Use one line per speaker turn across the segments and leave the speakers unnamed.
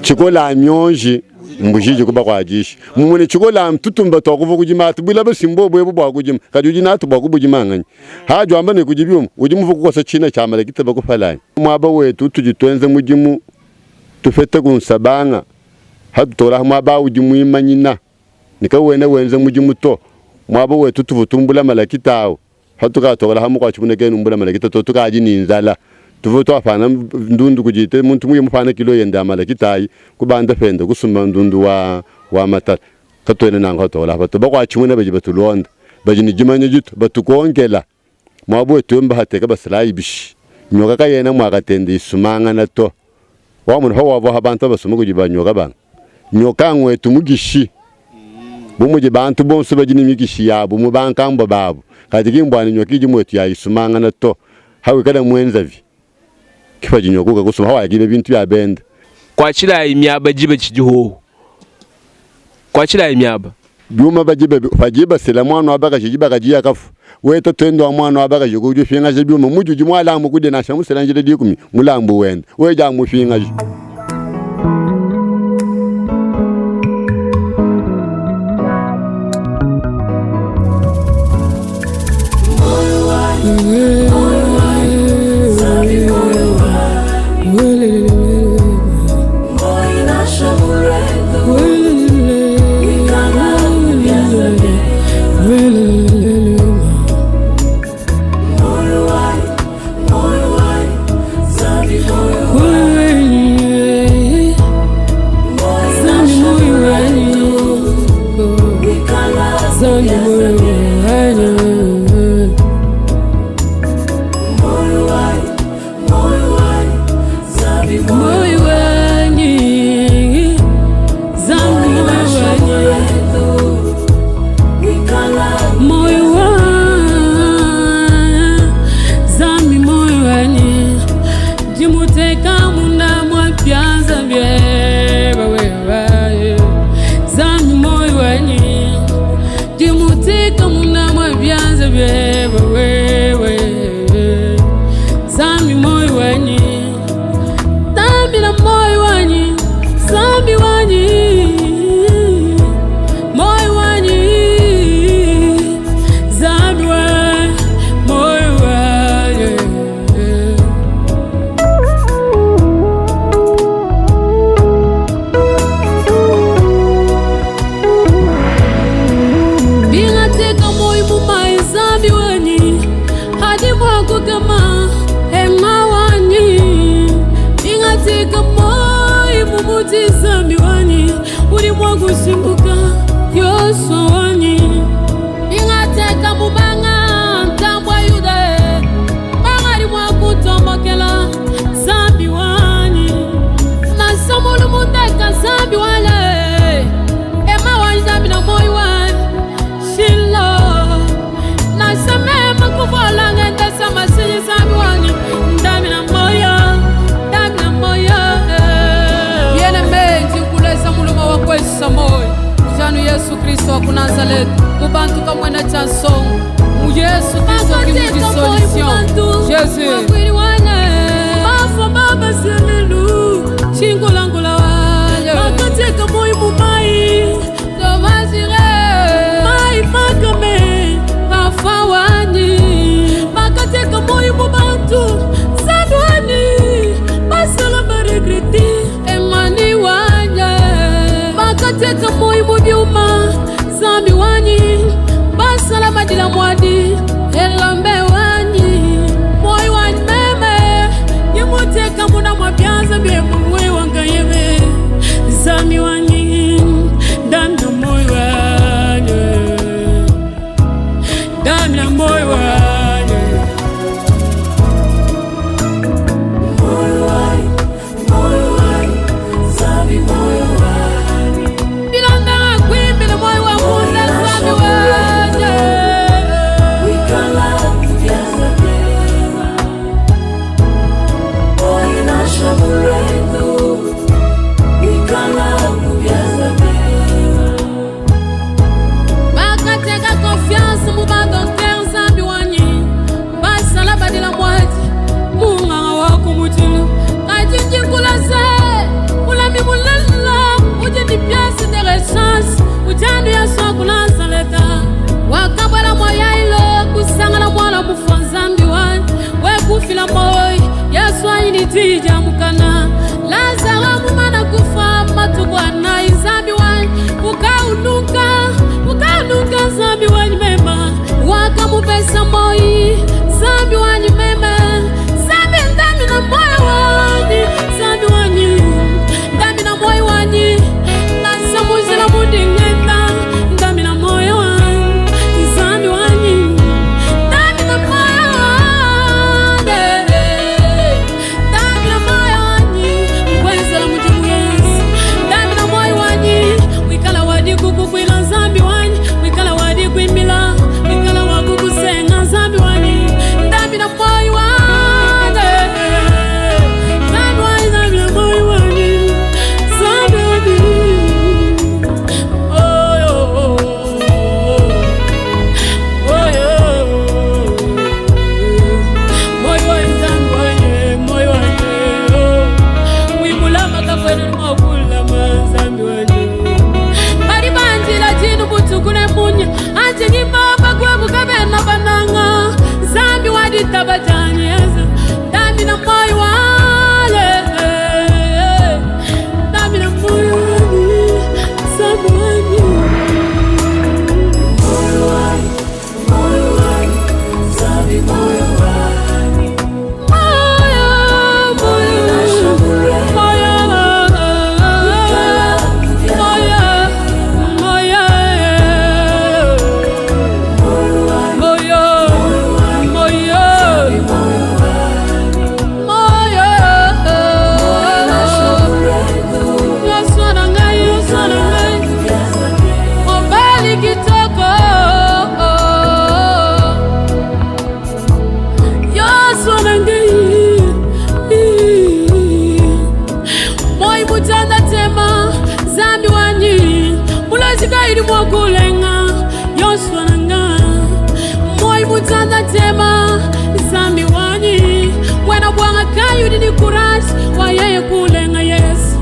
Tshikola mionji mbujiji kubakuadisha mumue ne tshikola tutumba tua kuva kudima atu buila basimbo buebu bua kudima kadi udi natu bua kubudima nganyi hadi wamba ne kudi biuma udi muvu kukosa tshina tshia malakita bakufalani muaba wetu tudi tuenza mudimu tupete kunsabanga hatutola muaba udi muimanyina nikawena wenza mudimu to muaba wetu tuvu tumbula malakita awo hatukatola hamu kwa chibune kenu mbula malakita to tukaji ni nzala tuvu twafana ndundu kujite muntu muye mufana kilo yenda malakita ayi kubanda fenda kusuma ndundu wa matala katwene nango hatola batu bakwa chimune baji batulonda baji ni jimanya jitu batukongela mwabo wetu mba hateka basilayi bishi nyoka kayena mwakatende isumangana to wamuntu ho wavo abantu basuma kujiba nyoka banga nyoka ngwetu mugishi bumuji bantu bonse baji ni migishi yabo mu bankambo babo kati kimbwana nyoka iji mwetu yayisumangana to hawe kada mwenzavi kifaji nyoka kusuma hawa yagibe bintu bya benda
kwachila imyaba jibe chijiho kwachila imyaba
byuma bajibe bajiba sila mwana wabaka jiba kajiya kafu weta twendo wa mwana wabaka jikuju finga je byuma mujuju mwalamu kude na shamu sila njile dikumi mulambu wenda weja mufinga je.
Yesu Kristo wa Nazareth mubantu kamwena cha songo mu Yesu Kristo ki solution Jésus
Bafa baba selelu
chingulangula wale
bakateka moyo mumai
tomazire
mai makame
bafa wani
bakateka moyo mubantu sadwani basala baregrete
emani wanye
bakateka moyo mubyuma zambi wanyi basala madila mwadi
elombe wanyi
moyo wanyi meme yemuteka muna mwabyanza byemuwe wangayebe zambi wanyi ndamina moyo wanyi ndamina moyo wanyi.
Bilanda.
mutanda tema Nzambi wanyi mulozi kayi mua kulenga Yosua nanga Moi mutanda tema Nzambi wanyi Wena bwanga kayi udi ni courage wa yeye kulenga Yesu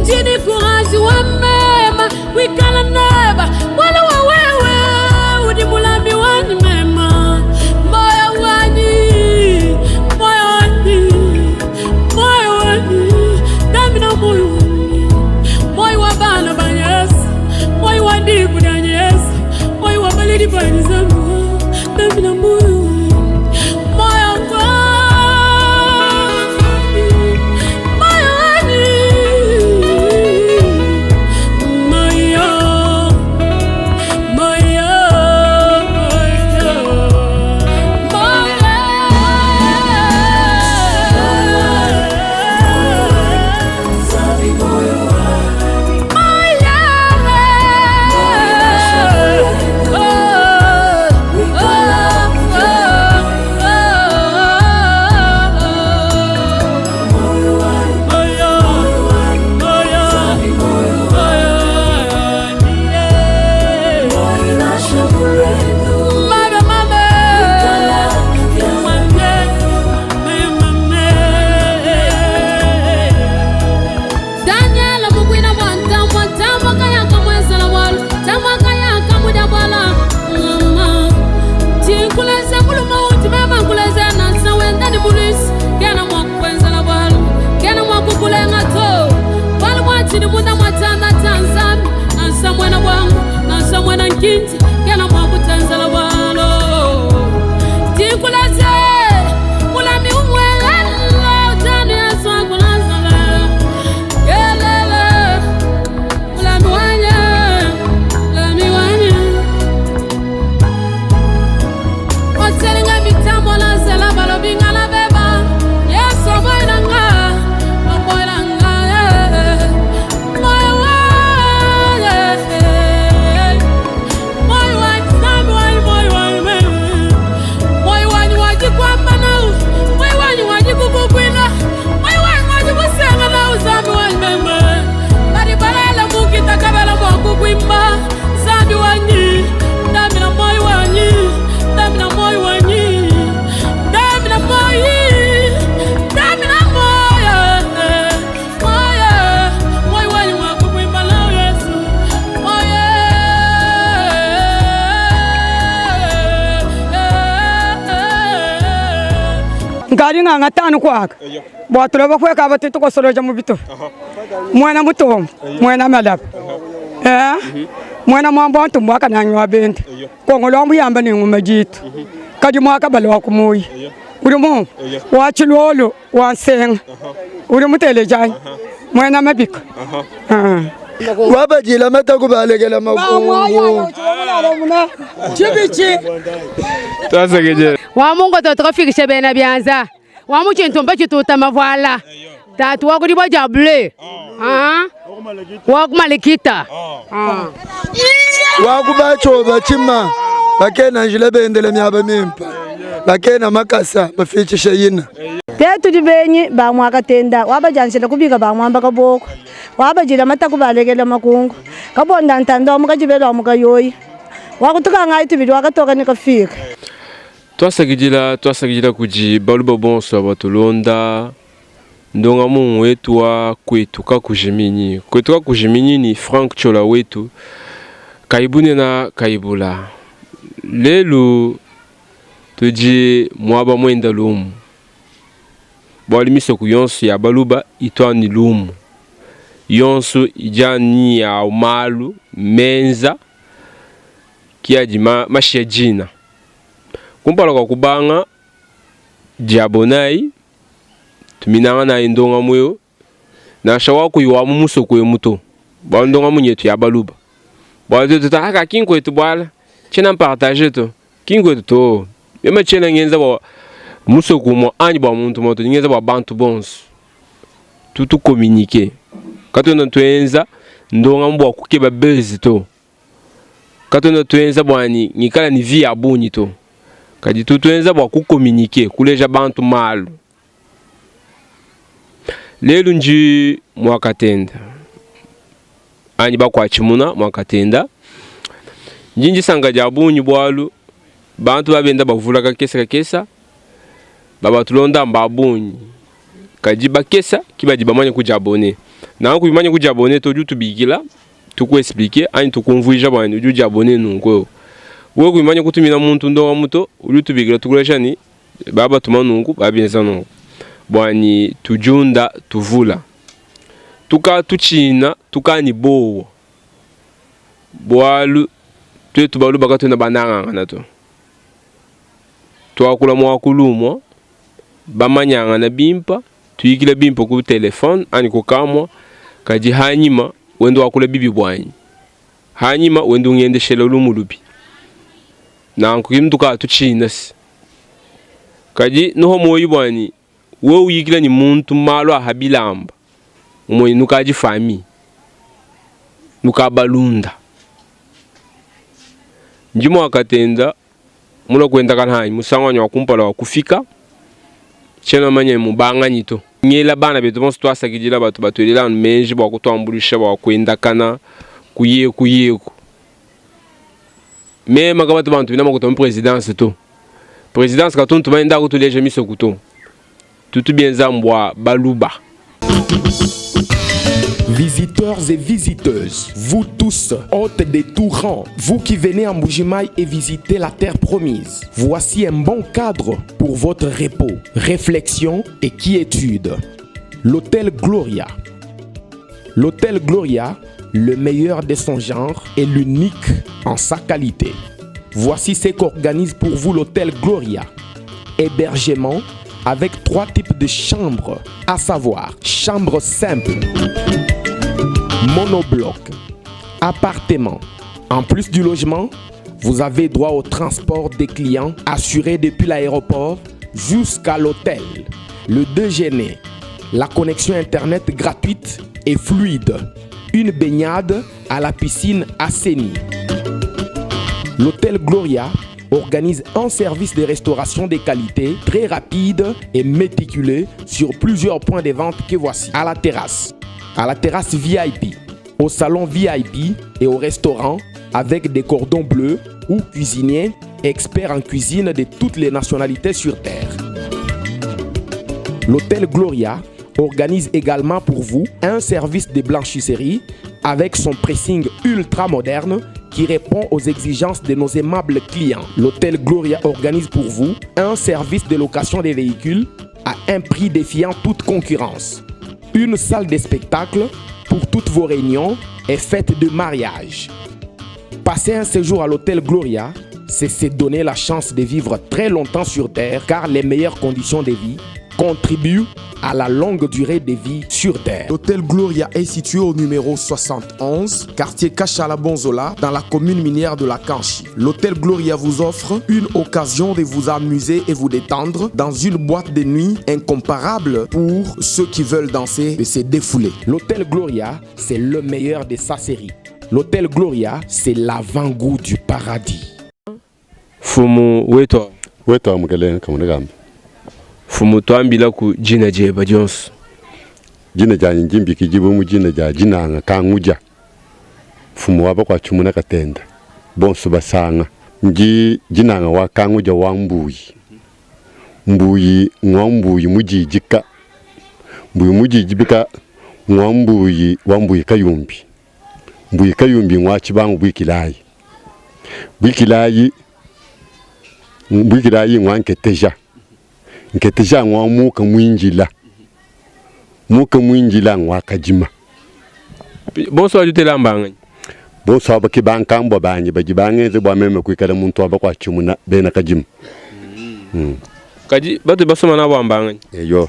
Ndini courage wa mema wikala neba Wala wa wewe udi mulami wanyi mema Moyo wanyi moyo wanyi moyo wanyi dami na moyo wanyi moyo wa bana ba Yesu moyo wa diku da Yesu moyo wa baledi ba Nzambi dami na moyo wanyi moyo wanyi moyo wanyi moyo moyo
Daniel mukwina mwa ntambwa ntambwa kayaka mwezela bwalo ntambwa kayaka muda bwala mama tinkuleze muluma uti mema nkuleze nansa wendani mulwisi kena mwakukwenzela bwalo kena mwakukulenga to bwalo mwatini munda mwatanda tanzami nansa mwena bwangu nansa mwena nkinti kena mwakutenzela bwalo tinkuleze mulami umwelelo utani yesu akulazala Yelele, mulami wanye, mulami wanye. Otelinga mitambo na nzela balobi nga na beba. Yesu omoi na nga, omoi na nga, eh. Moi wanye, eh. Moi wanye, Nzambe wanyi, moi wanyi, eh. Moi wanyi wajikwamba nau, moi wanyi wajikukukwila, moi wanyi wajikusenga nau, Nzambi wanyi meme. Bali balala mukita kabala mwakukwimba, Nzambi wanyi, Nzambi na moi wanyi, Nzambi na moi wanyi, Nzambi na moi, Nzambi na moi, eh, moi, eh, moi wanyi mwakukwimba nau Yesu, moi, eh, eh, eh.
Nkali ng'ang'a tano kwaka bwatulova kweka abati tukosoloja mu bitu mwena mutombo mwena malaba eh mwena mwambo antumbu akananywa bende kongolo ambuyamba ning'uma jitu kadi mwaka bala wa kumuyi uli mu wa chilolo wa nsenga uli mutelejanyi mwena mabika Ah.
Wabajila mataku balekela makungu.
chibichi
Twasekeje.
Wa mungu totokafikisha bena byanza wa muchintumba chituta mavuala tatu wakulibwa jabule wakumalikita
Wakubachoba chima bakena njila bendele myaba mimpa bakena makasa bafichisha yina.
Tetu benyi bamwakatenda wabajansela kubika bamwamba kaboko wabajila mataku balekela makungu kabonda ntanda wamukajibela wamukayoyi wakutuka ngai tubili wakatoka nikafika
Twasakidila twasakidila kudi baluba bonso batulonda ndonga mungu wetu wa kwetu kakujiminyi kwetu kakujiminyi ni Frank Chola wetu kaibune na kaibula lelu tudi mwaba mwenda lumu bwali misoko yonso ya baluba itwani lumu yonso ijani ya malu menza kiadi ma, mashia jina kumpala kwa kubanga diabonai tuminanga na indonga mweyo nasha wakuyiwa mu musoko muto bwa ndonga munyetu ya baluba bwa tuta haka kinkwetu bwala chena partage to kinkwetu to mema chena ngenza bwa musoko mo anyi bwa muntu moto ngenza bwa bantu bonso tutu communiquer katona twenza ndonga mbwa kukeba buzz to katona twenza bwani ngikala ni vie ya bunyi to kadi tutwenza bwa kucommuniquer kuleja bantu malu. Lelu ndi mua Katenda anyi bakuatshimuna mua Katenda. Ndi ndisanka dia bungi bualu bantu babenda bavula kakesa kakesa babatulonda mba bungi kadi bakesa ki badi bamanye kudiabone. Nanku bimanye kudiabone to udi utubikila tuku expliquer anyi tukumvuija bua udi udiabone nunku eu. Wewe kuimanya kutumina muntu ndongamu to udi utubikila tukulesha ni babatuma nunku babienza nunku bua ni tudiunda tuvula. Tuka tutshina tuka ni bowa bualu tuetu baluba katuena banangangana to. Tuakula muakulu umua bamanyangana bimpa tuyikila bimpe ku telefone anyi ku kamua kadi hanyima wenda wakula bibi buanyi hanyima wenda ungendeshela lumu lubi nanku ki mutuka tutshina se kadi nuha muoyo buanyi wewe uyikila ne muntu malu a bilamba umue nukadi famille nukabalunda ndi mua katenda mulua kuendakana hanyi musangu wanyi wa kumpala wa kufika tshiena manya mubanganyi to ngela bana betu bonso tuasakidila batu batuelela anu meji bua kutuambuluisha bua kuendakana kuyeku yeku mema kabatu bantu bina makuta mu presidence to presidence katuntu baenda kutuleja misoku to tutu bienza mbua baluba
Visiteurs et visiteuses, vous tous, hôtes de tout rang, vous qui venez en Mbujimayi et visitez la terre promise, voici un bon cadre pour votre repos, réflexion et quiétude. L'hôtel Gloria. L'hôtel Gloria, le meilleur de son genre et l'unique en sa qualité. Voici ce qu'organise pour vous l'hôtel Gloria. Hébergement avec trois types de chambres, à savoir chambre simple, monobloc, appartement. En plus du logement, vous avez droit au transport des clients assuré depuis l'aéroport jusqu'à l'hôtel, le déjeuner, la connexion internet gratuite et fluide, une baignade à la piscine assainie. L'hôtel Gloria organise un service de restauration de qualité très rapide et méticuleux sur plusieurs points de vente que voici. À la terrasse, à la terrasse VIP, au salon VIP et au restaurant avec des cordons bleus ou cuisiniers experts en cuisine de toutes les nationalités sur Terre. L'hôtel Gloria organise également pour vous un service de blanchisserie avec son pressing ultra moderne qui répond aux exigences de nos aimables clients. L'hôtel Gloria organise pour vous un service de location des véhicules à un prix défiant toute concurrence. Une salle de spectacle pour toutes vos réunions et fêtes de mariage. Passer un séjour à l'hôtel Gloria, c'est se donner la chance de vivre très longtemps sur Terre car les meilleures conditions de vie contribuent à la longue durée de vie sur Terre. L'hôtel Gloria est situé au numéro 71, quartier Kachala Bonzola, dans la commune minière de la Kanchi. L'hôtel Gloria vous offre une occasion de vous amuser et vous détendre dans une boîte de nuit incomparable pour ceux qui veulent danser et se défouler. L'hôtel Gloria, c'est le meilleur de sa série. L'hôtel Gloria, c'est l'avant-goût du paradis.
Fumu wetu
wetu wa mukelenge kamuna kamba
fumu twambila ku jina jeba dionso
jina janyi njimbikijibwe mu jina ja jinanga kanguja fumu waba kwa chumuna katenda bonso basanga nji jinanga wa kanguja wa mbuyi mbuyi ngwa mbuyi mujijika mbuyi mujijibika ngwa mbuyi wa mbuyi kayumbi mbuyi kayumbi ngwa chibangu bwikilayi bwikilayi bwikilayi ngwa nketeja nketeja ngwa muka mwinjila muka mwinjila ngwa kajima
bonso adi
bonso aba ke bankambwa banyi badi bangenze bua meme kuikala muntu aba kwa chimuna bena kajima mm.
Kadi batu basoma nabo ambanganyi
eyo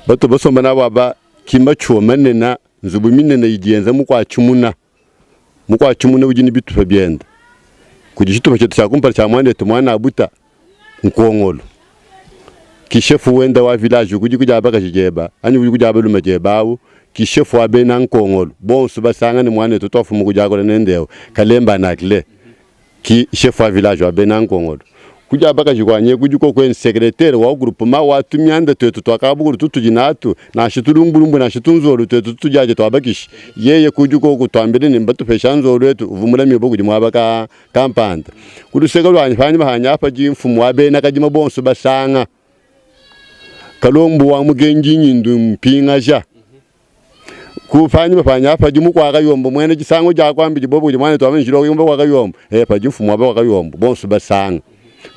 batu basoma nabo aba kimba chuma nena nzubu minene idienza mukwa chimuna mukwa chimuna udi ni bitupa bienda kudi chitupa chetu cha kumpala cha mwana etu mwana abuta nkongolo kishefu wenda wa village kudi kuja abaka anyi kudi kuja abalume jebawu kishefu wa bena nkongolo bonso basanga ni mwana etu twafumu kuja akola nendewo kalemba nakile ki chef wa village wa bena nkongolo. Ku dia bakaji kuanyi eku kudi koku secretaire wa groupement wa tumianda tuetu tua kabukulu tutudi natu, nansha tulumbulumbu nansha tunzolu tuetu tutudiadia tua bakishi. Yeye kudi koku tuambile ne mbatupesha nzolu etu uvua mulamibue kudi muaba ka kampanda. Ku luseke luanyi panyima panyi apa padi mfumu wa bena kadima bonso basanga. Kalombu wa mukenji nyindu mpingaja. Ku panyima panyi apa padi mukua Kayombo muena tshisangu tshia kuambidi bobu kudi muanetu wa Njila wa kwa Kayombo eh padi mfumu wa kwa Kayombo bonso basanga.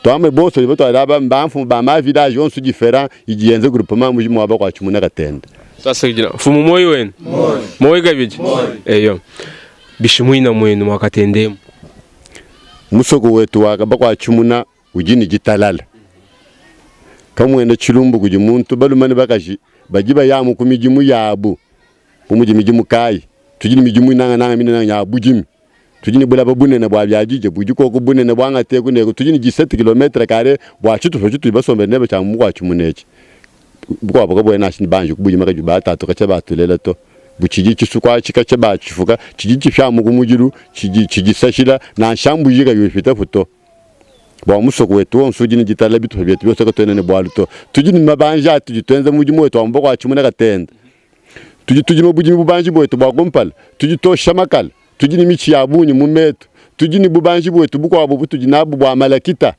Tuambe bonso badi batuala aba mbamfumu ba ma village onso different idi yenza groupement mujimu wa bakua Tshimuna Katenda.
Tuasakidila mfumu moyi wenu moyi kabidi eyo bishi muina muenu mua Katenda emu.
Musoko wetu wa bakua Tshimuna udi ne ditalala. Kamuena tshilumbu kudi muntu, balume ne bakaji badi bayamu ku midimu yabu. Bu mudi midimu kayi? Tudi ne midimu nangananga minene ya budimi. Tudi ne bulaba bunene bua biadidia budi koku bunene buangate eku ne eku. Tudi ne 17 kilometre kare bua tshitupa tshitudi basombele nebe tshia mu Mukuatshimuna etshi. Bukuabu kabuena nansha ne banji kubudima kadi batatu katshia batulela to. Bu tshidi tshisuku atshi katshia batshifuka tshidi tshipiamu ku mudilu tshidi tshidisashila nansha mbuji kayi upitapu to. Bua musoko wetu wonso udi ne ditalala, bitupa bietu bionso katuena ne bualu to. Tudi ne mabanji atudi tuenza mudimu wetu wa maboko a tshimuna katenda. Tudi tudima budimi bubanji buetu bua kumpala, tudi tuosha makala, tudi ne mitshi ya bungi mu metu, tudi ne bubanji buetu bukuabu butudi nabu bua malakita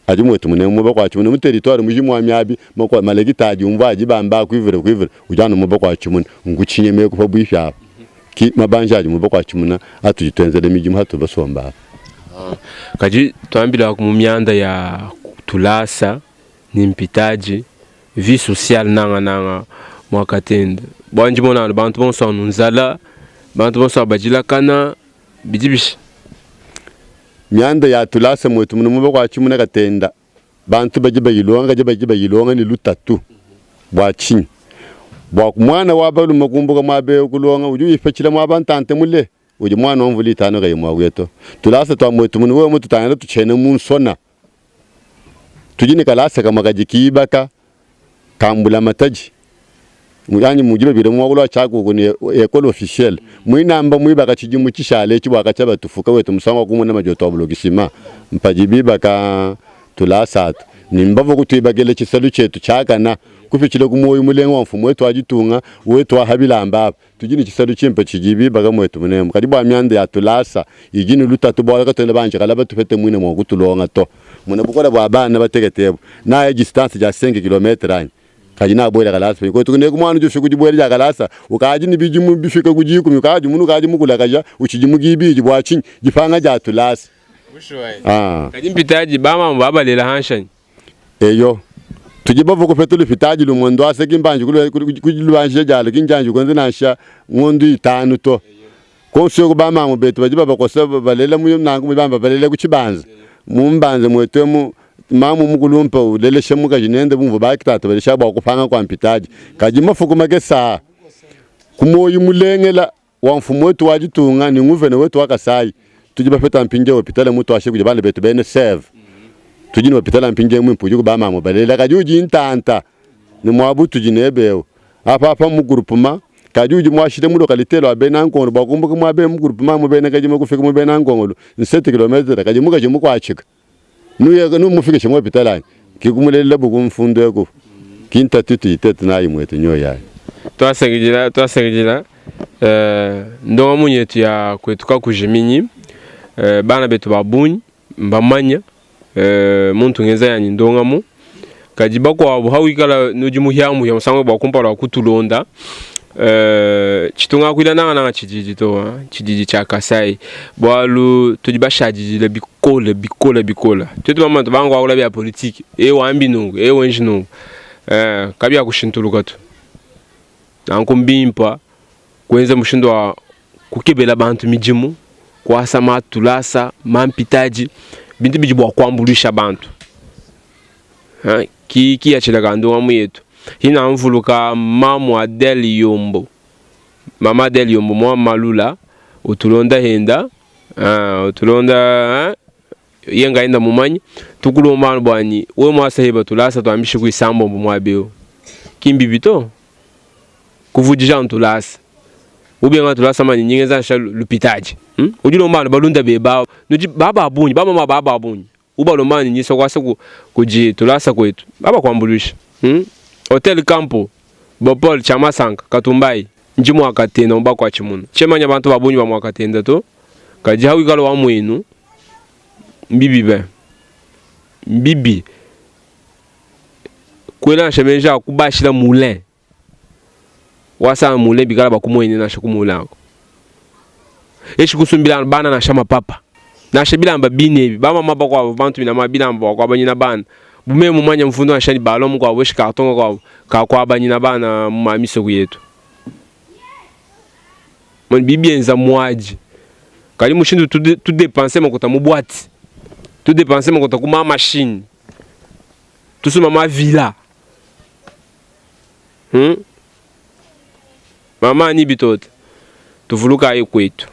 adi muetu munemu muaba kua tshimuna mu territoire mujima wa miabi makua malakita adi umvua adi bamba cuivre cuivre udi anu muaba kua tshimuna nkutshinyemeku pabuipi apa ki mabanji adi muaba kua tshimuna atudi tuenzela midimu hatudi basomba apa.
Kadi tuambilaku mu mianda ya tulasa ne mpitadi, vie sociale nangananga mua Katende. Bua ndi mona anu bantu bonso anu nzala, bantu bonso anu badilakana, bidi bishi?
Mianda ya tulasa muetu muno mu bakuatshimuna Katenda, bantu badi bayilonga kadi badi bayilonga ne lutatu. Bua tshinyi? Bua muana wa balume kumbuka muaba eu kulonga, udi uyipatshila muaba ntante mule. Udi muana wa mvula itanu kayi mua kuya to. Tulasa tua muetu munu wewe mututangila tutshiena mu nsona. Tudi ne kalasa kamue kadi kiibaka ka mbulamatadi anyi mudi babila mu muakulu wa tshiakuku ne ecole officielle muinamba muibaka tshidimu tshishale etshi bua katshia batufuka wetu musangu wa kumona madioto a bulokisima mpadi bibaka tulasa atu ne mbavua kutuibakila tshisalu tshietu tshiakana kupitshila ku muoyo mulenga wa mfumu wetu wa ditunga wetu wa ha bilamba apa. Tudi ne tshisalu tshimpe tshidi bibaka muetu munemu, kadi bua mianda ya tulasa idi ne lutatu bualu katuena banji kala batupete muine mua kutulonga to. Muna bukole bua bana batekete ebu, naya distance dia 5 kilometre anyi? Kadi nabuela kalasa penyi? Kuetu kuneku muana udi ufika ku dibuela dia kalasa ukadi ne bidimu bifika ku dikumi, ukadi munu ukadi mukulakaja utshidi mu gibidi bua tshinyi? Dipanga dia tulasa.
Ah. Kadi mpitadi ba mamu babalela hanshanyi?
Eyo, tudi bavua kupeta lupitadi lumue nduasa ki mbanji kulubanjija dialu ki ndianji kuenza nansha ngondu itanu to. Konso eku bamamu betu badi babakosa balela mu nanku mudi bamba balela ku tshibanza. Mu mbanza muetu emu mamu mukulumpe ulelesha mukaji nende bumvua bakitata balesha bua kupanga kua mpitadi. Kadi mafuku makese aa ku muoyo mulengela wa mfumu wetu wa ditunga ne nguvena wetu wa Kasai, tudi bapeta mpindieu hopitale mutuashe kudi bana betu bena Save. Tudi ne hopitale mpindieu muimpe udi ku bamamu balela, kadi udi ntanta ne muabu utudi nebe eu apa apa mu groupement, kadi udi muashile mu localite lua bena Nkongolo bua kumbuka muaba eu mu groupement mu bena Kadima kufika mu bena Nkongolo 7 kilometre, kadi mukaji mukuatshika nuye numufikishe mu hopitale anyi? Ki kumulelelabu ku mfundu eku. Ki ntatu itudi tuetu nayi muetu nyoyi ayi.
Tuasakidila tuasakidila eh, ndongamu yetu ya kuetu kakujiminyi eh, bana betu ba bungi mbamanya eh, muntu ngenza yanyi ndongamu kadi bakuabu hawikala nudi muhiamuhia musangu bua kumpala wa kutulonda eh, tshitungakuila nangananga tshididi to tshididi tshia Kasai bualu tudi bashadidile bikole bikole bikole tuetu bamana tubanga kuakula bia politiki e wambi nunku e wenji nunku eh, kabiakushintuluka to nanku mbimpa kuenza mushindu wa kukebela bantu midimu kuasa matulasa mampitadi bintu bidi bua kuambuluisha bantu ha, ki kiyatshila ka ndongamu yetu hina mvuluka mamu Adele Yombo mama Adele Yombo mwa malula utulonda henda uh, utulonda uh, ye ngaenda mumanye tukulomba anu bwanyi we mwasaheba tulasa twambishe kuisambombo mwabeo kimbibi to kuvudija ntulasa ubenga tulasa manyi nyingeza nsha lupitaji hmm? udi lomba anu balunda beba nudi baba bunyi bamama baba bunyi. Ubalomba ne nyisua kuasa ku kudi tulasa kuetu. Babakuambuluisha. Hmm? Hotel Campo, Bopol, Tshiamasanka, Katumbayi. Ndi mua Katenda mu bakuatshimuna. Tshiemanya bantu ba bungi ba mua Katenda to. Kadi hawikala wa muenu, mbibi be. Mbibi. Kuela nansha meji a kubashila moulin. Wasanga moulin bikala bakumuene nansha ku moulin ako. Eshi kusumbila bana nansha mapapa. Nansha bilamba bine ebi. Ba mama bakuabu bantu bina ma bilamba bua kuabanyina bana. Bu meme mumanya mfundu nansha ni ballon mukuabu eshi carton kakuabu ka kuabanyina bana mu ma misoku yetu. Mani bidi bienza muadi. Kadi mushindu tu tu depenser makuta mu boîte. Tu depenser makuta ku ma machine. Tusumba ma villa. Hmm? Mama ni bitote. Tuvulukayi kwetu.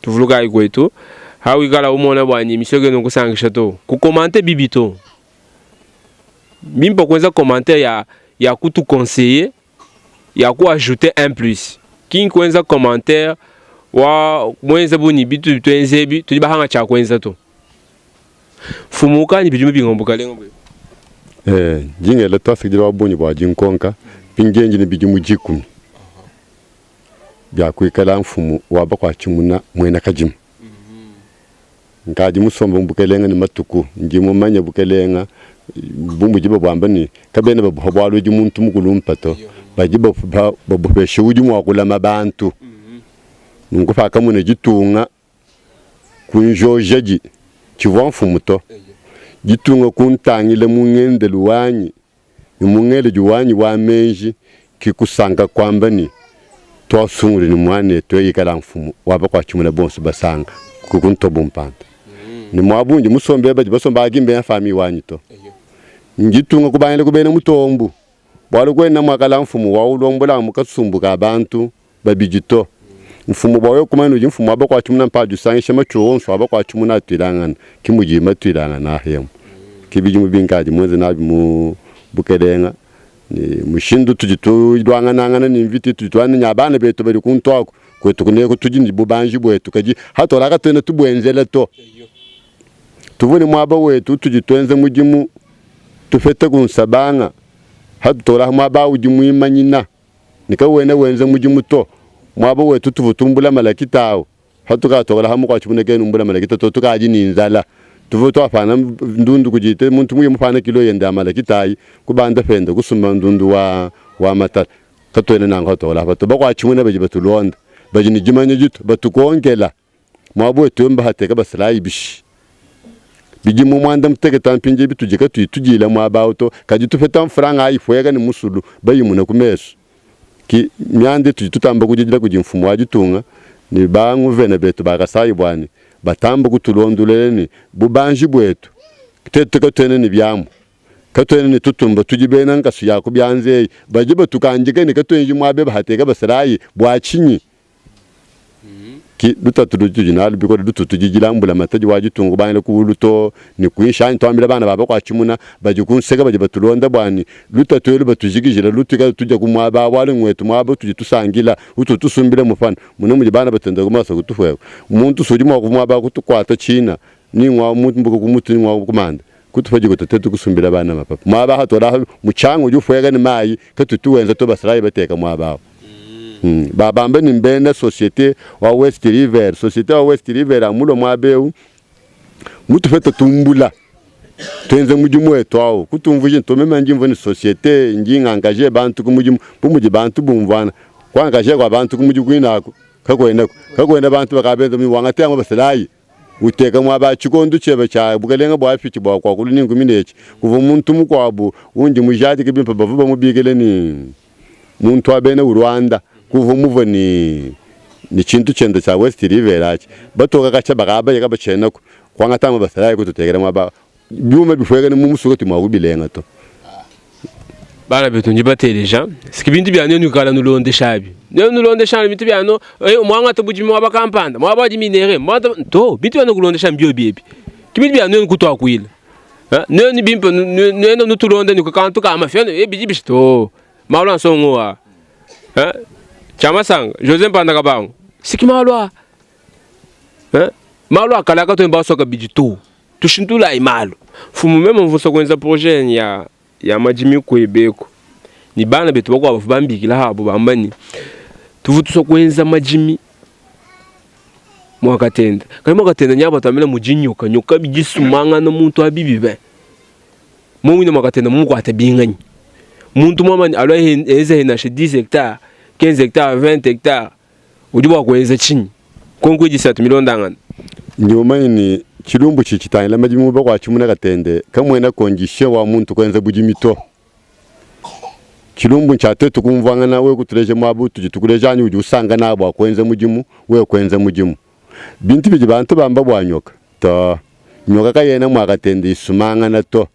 Tuvulukayi kwetu. Hawikala umona bwanyi emission kena kusankisha to. Ku commenter bibi to. Bimpa kuenza commentaire ya ya kutu conseiller ya ku ajouter un plus. Ki nkuenza commentaire wa muenza bu ni bitu tuenza ebi tudi bahanga tshia kuenza to. Mfumu ukadi bidimu binga mu bukalenga buebe?
Ee, ndi ngela tuasakidila wa bungi bua dinkonka. Mpindieu ndi ne bidimu dikumi bia kuikala mfumu wa bakuatshimuna muena kadimu. Nkadi musombe mu bukelenge ne matuku, ndi mumanye bukelenge bu mudibo buamba ne, Kabena babuha bualu udi muntu mukulumpe to, badi babupesha udi mua kulama bantu. Nunku pakamona ditunga kunjojadi, tshivua mfumu to, ditunga kuntangila mu ngendelu wanyi ne mu ngeledi wanyi wa meji, ki kusanka kuamba ne, Tuasungula ne muanetu eu ikala mfumu wa bakuatshimuna bonso basanga ku kuntobu mpanda. Ne muaba undi musombe badi basomba ki mbena famille wanyi to. Nditunga kubangila ku bena mutombu, bualu kuena muakala mfumu wa ulombola amu kasumbu ka bantu babidi to. Mfumu bua wewe kumanya ne udi mfumu wa bakuatshimuna mpadi usangisha matshi onso a bakuatshimuna atuilangana, ki mudiyi matuilangana aha emu. Ki bidimu binkadi muenze nabi mu bukelenga ne mushindu utudi tuluanganangana ne mvita itudi tuana nya bana betu badi kuntu aku kuetu kuneku tudi ne bubanji buetu kadi hatuala katuena tubuenzela to. Tuvua ne muaba wetu utudi tuenza mudimu tupeta ku nsabanga hatutola muaba udi muimanyina ne kawena wenza mudimu to. Muaba wetu tuvua tumbula malakita au Patukatokola ha mukuatshi mune kenu mbula malakita to tukadi ni nzala. Tuvua tuapana ndundu kudi te muntu muye mupana kilo yende ya malakita ayi kubanda pende kusumba ndundu wa wa matala. Katuena nanku hatokola apa to. Bakuatshi mune badi batulonda badi ne dimanya ditu batukonkela muaba wetu eu mbahateka basalayi bishi? Bidimu muanda muteketa mpindieu bitudi katuyi tudila muaba au to, kadi tupeta mfranga ayi ipueka ne musulu bayimuna ku mesu. Ki mianda itudi tutamba kudidila kudi mfumu wa ditunga ne ba nguvena betu ba Kasayi bua ne batamba kutulondoluela ne bubanji buetu tuetu katuena ne biamu, katuena ne tutumba, tudi bena nkasu ya ku bianza eyi, badi batukandika ne katuenji muaba eba hateka basalayi bua tshinyi? Ki lutatu lutudi nalu bikole lutu tudidila mbulamatadi wa ditunga kubangila kuulu too ne kuinshi anyi tuambila bana ba bakuatshimuna badi ku nseke badi batulonda bua ne lutatu elu batujikijila lutuikale tudia ku muaba awu bualu nguetu muaba utudi tusangila utu tusumbila mupana mune mudi bana batenda ku masa kutufueku muntu si udi mua ku muaba kutukuata tshina ni ngua mbuka ku mutu ni ngua ku manda kutupa dikuta tetu kusumbila bana mapapa muaba hatola mutshianga udi ufueka ne mayi katutu wenza to basalayi bateka muaba awu. Babambe ne mbena Societe wa West River. Societe wa West River amulua muaba eu mutupeta tumbula tuenze mudimu wetu au kutumvuija ne meme ndi mvua ne societe ndi ngangaje bantu ku mudimu bu mudi bantu bumvuana kuangaje kua bantu ku mudimu kuinaku kakuenaku kakuena bantu bakabenza mudimu wangate amue basalayi uteka muaba tshikondo tshiebe tshia bukelenge buafiki bua kuakulu ne nkumi ne etshi kuvua muntu mukuabu undi mujadike bimpe bavua bamubikile ne Muntu wa bena Rwanda kuvua muvua ne ne tshintu tshiende tshia West River atshi, batoka katshia bakabaya kabatshienaku, kuangata amue basalayi kututekela muaba biuma bipuekele mu musoko ti mua kubilenga to.
Bana betu ndi bateleja siki bintu bia nuenu ikala nulondesha abi nuenu nulondesha bintu bia no eh, muangata budimi muaba kampanda muaba wadi minere muangata to bintu bia kulondesha mbiobi ebi ki bintu bia nuenu kutuakuila Nuenu bimpe nuenu nutulonda ne kantu ka mafia eh, bidi bishi to malu a nsongo a tshia masanga Jose Mpanda Kabangu siki malu a malu a kale akatuemba basua kabidi to. Tushintulayi malu. Mfumu meme mvua nsua kuenza projet yanyi ya ya madimi kuebe eku ne bana betu bakuabu bavua bambikila abu bamba ne, tuvua tusua kuenza madimi mua Katenda. Kadi mua Katenda nyaba tuambila mudi nyoka, nyoka bidi isumangana muntu abi bibi. Muine mua Katenda mumukuate binganyi? Muntu muamanye alua enze henashe 10 hectares, 15 hectares, 20 hectares udi bua kuenza tshinyi? Nkonko idi isatu milondangane.
Ndi mumanye ne, tshilumbu tshidi tshitangila madimi mu bakuatshimuna Katende kamuena condition wa muntu kuenza budimi to. Tshilumbu ntshia tuetu kumvuangana, wewe kutuleja muaba utudi tukuleja anyi udi usanka nabu bua kuenza mudimu, wewe kuenza mudimu. Bintu bidi bantu bamba bua nyoka, too, nyoka kayena mua Katende isumangana to.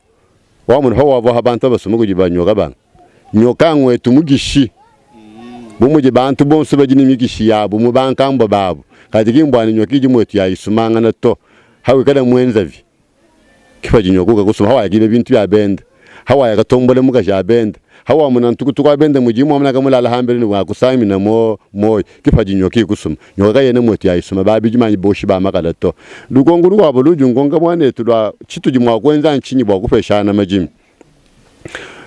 Wamona pawavua bantu basuma kudi ba nyoka banga. Nyoka ngwetu mukishi. Bu mudi bantu bonso badi ne mikishi yabu mu bankambua babu, kadi ki mbua ne nyoka idi muetu ya isumangana to. Hawikala muenzavi, ke padi nyoka ukakusuma. Hawayakiba bintu bia bende, hawayakatombola mukaji a bende, hawamona ntukutuku wa bende mudimu wamona kamulala hambelu ne wakusamina muoyo, ke padi nyoka ikusuma. Nyoka kayena muetu ya isuma babidi manyi boshi ba makala to. Lukonko lukuabu ludi nkonka muanetu lua tshitudi mua kuenza ntshinyi bua kupeshangana madimi.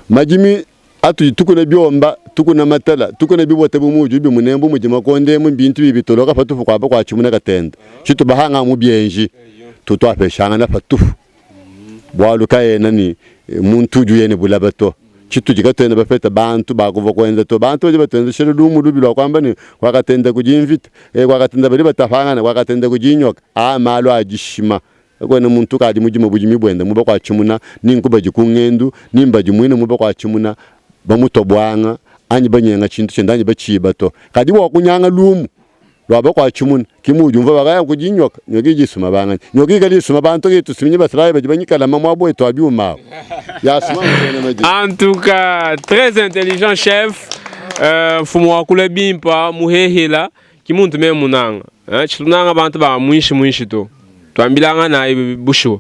Madimi atudi tukuna biomba, tukuna matala, tukuna bibota bu muudi ubimuna bu mudi makonde emu mbintu bidi bitoloka patupu kuaba kua tshimuna katenda. Tshitubahanga mu bienji tutuapeshangana patupu bualu kaena ne muntu udi uya ne bulaba to. Tshitudi katuena bapeta bantu ba kuvua kuenza to. Bantu badi batuenzeshela lumu lubi lua kuamba ne, kua katenda kudi mvita, e, kua katenda badi batapangana, kua katenda kudi nyoka. Aa malu a dishima. Kakuena muntu ukadi mudime budimi buende mu bakuatshimuna, ni nku badi ku ngendu, ni mbadi muine mu bakuatshimuna bamutua buanga anyi banyenga tshintu tshiende anyi batshiba to. Kadi bua kunyanga lumu lua bakuatshimuna, ki muudi umvua bakaya kudi nyoka, nyoka idi isuma banganyi? Nyoka ikala isuma bantu ke itusuminyi basalayi badi banyikalama muaba wetu wa biuma awu. Yasuma muena madimi.
En tout cas, très intelligent chef. Euh, mfumu wakula bimpa muhehela Ki muntu meme munanga eh, tshitu nanga bantu ba muinshi muinshi to. Tuambilanganayi bushuwa.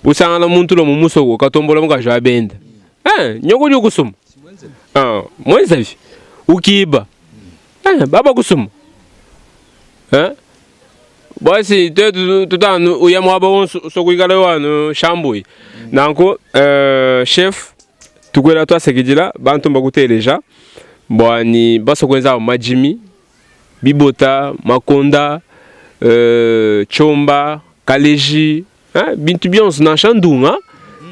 Usangana muntu lo mu musoko katombola mukaji wa bende. Eh, nyoko udi ukusuma. Ah, mwenzavi. Ukiba. Eh, baba kusuma. Eh? Basi twetu tutanu uya muaba wonso so kuikala wanu shambui. Nanku euh, chef tukwela tuasekidila bantu mbakuteleja bwani baso kuenza majimi bibota, makonda, euh, tshomba, kaleji, hein, bintu bionso nansha ndunga,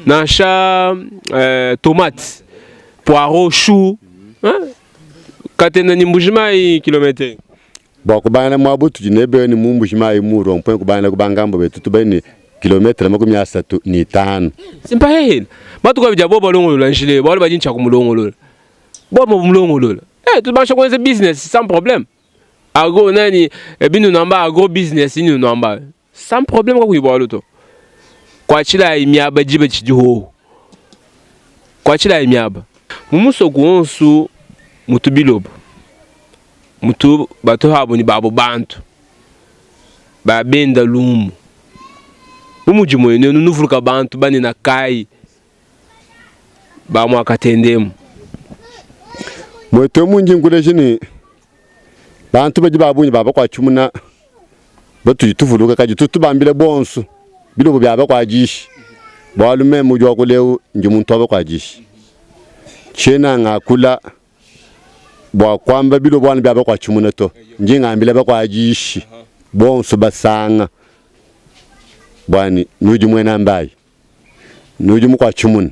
nansha euh, tomate, poireau, chou, hein, katenda ni Mbujimayi kilometre.
Bua kubangila muaba utudi nebe ni mu Mbujimayi mu rond-point kubangila ku bangambo betu tubaye ne kilometre 35.
Simpa hehela matuku abidi abo balongolola njila eyo bualu badi ntshia kumulongolola bobo bamulongolola eh tubansha kuenza business sans problème agro nani eh, binu namba agro business inu namba sans problème kakuyi bualu to kuatshilayi miaba diba tshidi hoho kuatshilayi miaba mu musoko wonsu mutu bilobo mutu batu abu ne babu bantu ba benda lumu bu mudi muenu nuvuluka bantu banene kayi ba mua Katende emu.
Muetu emu ndi nkuleja ne bantu badi ba bungi ba bakuatshimuna batudi tuvuluka kadi tutu tubambila bonso bilobo bia bakuadishi bualu meme udi wakula eu ndi muntu wa bakuadishi tshiena ngakula bua kuamba bilobo anu bia bakuatshimuna to ndi ngambila bakuadishi bonso basanga buani nudi muena mbayi Nudi mukua tshimuna,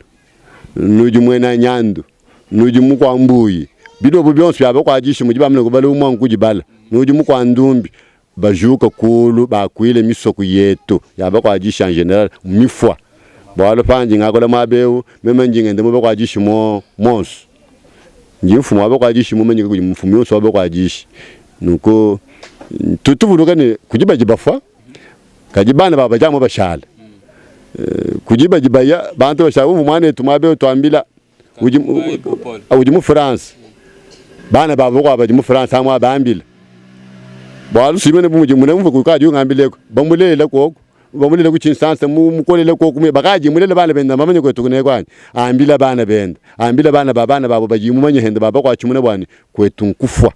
nudi muena nyandu, nudi mukua mbuyi, bilobo bionso bia bakua dishi mudi bamane kubala umue nkudibala, nudi mukua ndumbi, bajuka kulu bakuile misoku yetu ya bakua dishi en general mifua. Bualu pandi ngakula muaba eu, meme ndi ngenda mu bakua dishi monso. Ndi mfumu wa bakua dishi mumanyike kudi mfumu yonso wa bakua dishi. Nunku tutu tuvuluka ne kudi badi bafua Kadi bana babu badi amu bashala. Kudi badi baya, bantu bashala. Umvua muanetu muaba eu tuambila udi udi mu France. Bana babu bakuabu badi mu France amu abambila. Bualu simene bu mudi mune mvua kukadi ungambileku bamulela koku bamulela ku Tshinsansa mukolele koku bakadi mulela bana bende bamanye kuetu kuneku anyi? Ambila bana bende, ambila bana ba bana babu badi mumanye hende baba kuatshimuna buani kuetu nkufua.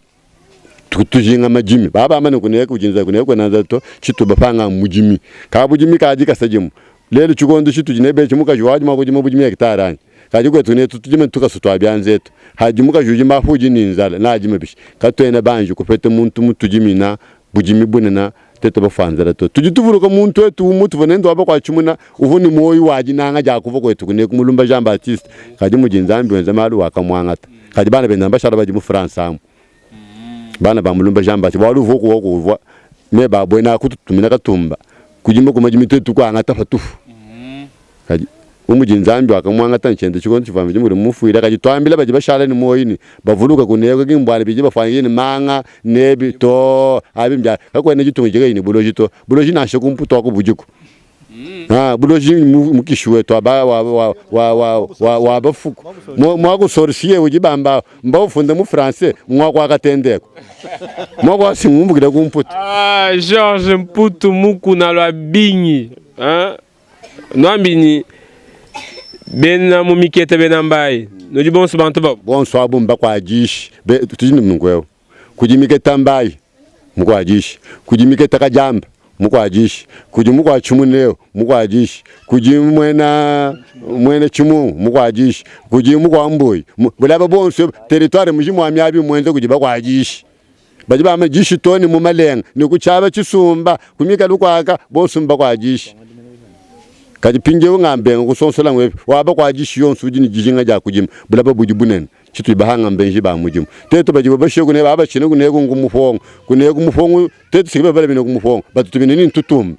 Tujinga madimi baba bamba ne kuneka kudi nzala kuneka kuena nzala to tshituba panga mudimi ka budimi kadi kasa dimu. Lelu tshikondo tshitudi nebe etshi mukaji wadi mua kudima budimi hectare anyi? Kadi kuetu netu tudime tukasu tua bianza etu. Hadi mukaji udima apu udi ne nzala, neadime bishi? Katuena banji kupeta muntu mutudimina budimi bunene tuetu bafua nzala to. Tudi tuvuluka muntu wetu umue tuvua nende wa bakuatshimuna uvua ne muoyo wa dinanga dia kuvua kuetu kuneku, Mulumba Jean Baptiste. Kadi mudi Nzambi wenza malu wakamuangata. Kadi bana bende mbashala badi mu France amu. Bana ba Mulumba Jean Baptiste bualu uvua kuoku uvua meba a buena kututumina katumba kudima ku madimi tuetu kuangata patupu. Kadi bu mudi Nzambi wakamuangata ne tshiende tshikondo tshivua Mvidi Mukulu mumufuile, kadi tuambila badi bashala ne muoyo ne, bavuluke kuneku ki mbualu bidi bafuanyikija ne manga nebi to, abi mbia kakuena ditunga didi kayi ne buloji to. Buloji nansha ku Mputu aku budiku. Ah, buloji mukishi wetu wa ba wa wa wa wa wa wa bafuku. Muaku sorcier udi bamba mbawufunda mu français muaku wa katendeko. Muaku wa singumbukila ku Mputu.
Ah, Georges Mputu Mukuna lua Bingi. Hein? Nwambi ni bena mu mikete bena mbayi nudi bonso bantu babu.
Bonso abu mbakuadishi tudi ne nunku eu kudi miketa mbayi mukuadishi kudi miketa kadiamba mukuadishi kudi mukuatshimuna eu mukuadishi kudi muena muena tshimungu mukuadishi kudi mukuambuyi bulaba bonso territoire mujima wa miabi muenza kudi bakuadishi Badi bamba dishi too ne mu malenga ne ku tshiaba tshisumba ku mikalu kuaka bonso mbakuadishi. Kadi mpindieu ngambenga kusonsola nguepi wa bakuadishi yonso udi ne dijinga dia kudima bulaba budi bunene tshitudi bahanga mbenji ba mudimu. Tetu badibo bashiye kuneku abashine kuneku nku mupongo kuneku mupongo tetu siki babalamine ku mupongo batutumine ni ntutumba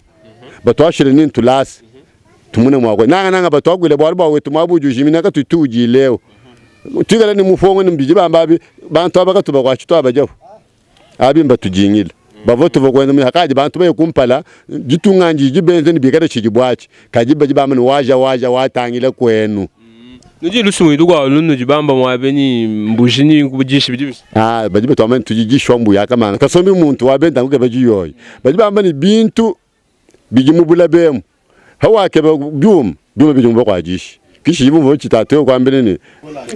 batuashile ni ntulasa tumune mua kue nanga nanga batuakuile bualu bua wetu muaba udi ujimina katuyi tuwudilewu tuikale ne mupongo ne bidi bamba abi bantu aba katubakuatshi tuabadiapu abi mbatudingile bavua tuvua kuenza mudimu hakadi bantu baye kumpala ditunga ndidi benze ne bikale tshidi buatshi kadi badi bamba ne waja waja watangila kuenu
Nudi lusumuinu lukuabu lunudi bamba muabe ni mbuji ni kudishi bidi bishi?
Ah, badi batuamba ne tudi dishwa mbuya akamanga kasombi muntu wa benda ngukeba diyoyi badi bamba ne bintu bidi mu bulaba emu. Hawakeba biuma, biuma bidi mu bakuadishi. Kishi bumvua tshitatu eu kuambila ne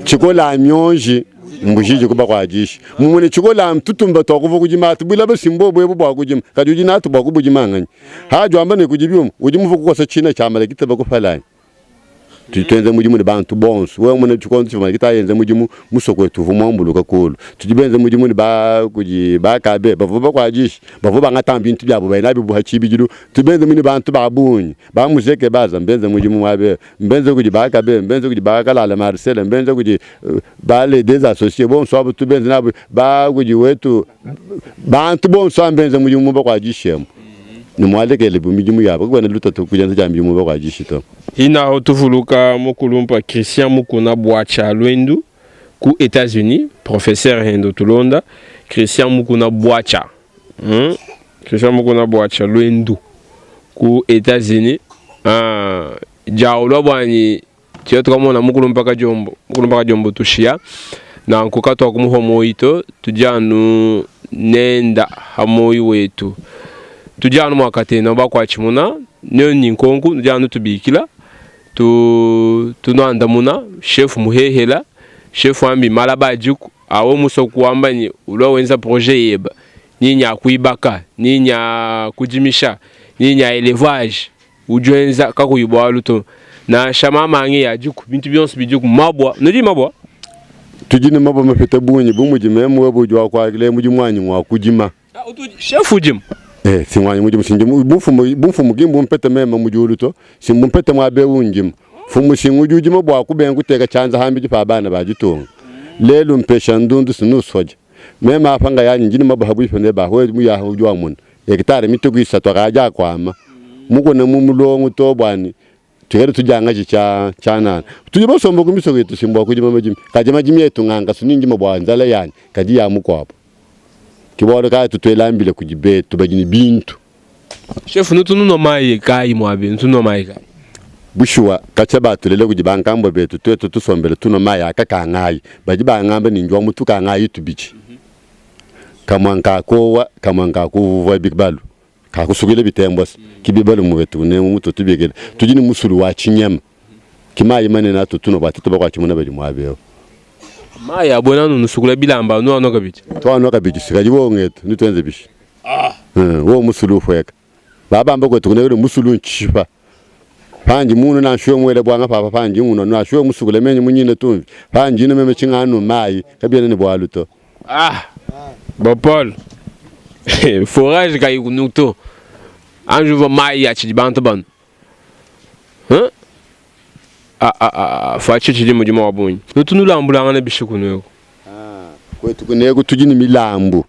tshikola mionji mbuji idi ku bakuadishi. Mumue ne tshikola tutumba tua kuvua kudima atu bulaba si mbobu ebu bua kudima kadi udi natu bua kubudima nganyi? Hadi wamba ne kudi biuma udi muvua kukosa tshina tshia malakita bakupala Tudi tuenza mudimu ne bantu bonso. Wewe mumone tshikondo tshivua Malakita yenza mudimu, musoko wetu uvua muambuluka kulu. Tudi benze mudimu ne ba kudi bakabe bavua bakuadishi, bavua bangata bintu biabu baya nabi bu pa tshibidilu. Tudi benze mudimu ne bantu ba bungi ba muzeke baza, mbenze mudimu muaba eu, mbenze kudi bakabe, mbenze kudi ba Kalala Marcel, mbenze kudi ba les deux associes bonso abu tudi benze nabu ba kudi wetu bantu bonso aba mbenze mudimu mu bakuadishi emu. Ne mualekele bu midimu yabo, kakuena lutatu ku dienza dia midimu mu bakuadishi to.
Hinaho tuvuluka mukulumpa Christian Mukuna Bwacha Lwendu ku Etats-Unis, professeur hendo tulonda Christian Mukuna Bwacha hmm? Christian Mukuna Bwacha Lwendu ku Etats-Unis ah, jaulwa bwanyi tuya tukamona mukulumpa Kadiombo mukulumpa Kadiombo tushiya nanku katuakumuhua moyi to tudi anu nenda ha moyi wetu tudi anu muakatena bakuatshimuna Nuenu ni nkonku nudi anu tubikila tu tunuandamuna chef muhehela chef wambi malaba adiku awo musua kuamba ni ulua wenza projet yeba ni nya kuibaka ni nya kudimisha ni nya elevage udi wenza kakuyi bualu to nansha mamange adiku bintu bionso bidiku mabua nudi mabua.
Tudi ne mabua mapite bungi bu mudi meme webe udi wa kuakila mudimu wanyi ngua kudima.
Chef udimu.
Eh, si ngwanyi mudimu si ndimu bumfumu bumfumu ki mbumpete meme mu diulu to, si mbumpete muaba eu ndimu. Mfumu si ngudi udima bua kubenga kuteka tshianza hambidi pa bana ba ditunga. Lelu mpesha ndundu si nusoja. Meme apa ngayanyi ndi ne mabue habuipi nebe aha, wewe muyaha udi wamona. Hectare mitue ku isatu akadi akuama. Mukuna mu mulongo to bua ne Tuikale tudiangaje tshia tshianana. Tudi basomba ku misoko yetu si mbua kudima madimi, kadi madimi etu nga nkasu ne ndima bua nzala yanyi, kadi ya mukuabu. Ke bualu kayi tutuela mbila kudi betu badi ne bintu.
Chef, nutu nunua mayi kayi muabi? Nutu nunua mayi kayi?
Bushuwa, katshia batulela kudi bankambua betu, tuetu tusombele tunua mayi a kakangayi. Badi bangamba ne, ndi wa mu tukangayi tubidi, kamua nka kowa, kamua nka kuvua bibalu. Kakusukila bitembua se ki bibalu mu wetu nemu mutu tubikila tudi ne musulu wa tshinyama ki mayi manene atu tunua bua tutu bakuatshimuna badi muaba eu.
Mayi a buena anu nusukula bilamba anu anua kabidi.
Tuanua kabidi se kadi wowu ngetu nituenze bishi? Wowu musulu upueka. Babamba kuetu kunekele musulu ntshishipa. Pandi munu nansha wewe muele buanga papa pandi ngunua, nansha wewe musukule menyi munyina tumvi, pandi inu meme tshinganu mayi, kabiena ne bualu to.
Ah! Ba Paul, forage kayi kunu to. Anji uvua mayi atshidi bantu banu. Hein? Ah ah ah, Fatshi tshidi mudimu wa bungi. Nutu nulambulangana bishi kunu eku?
Ah, kwetu kuneku tudi ne milambu.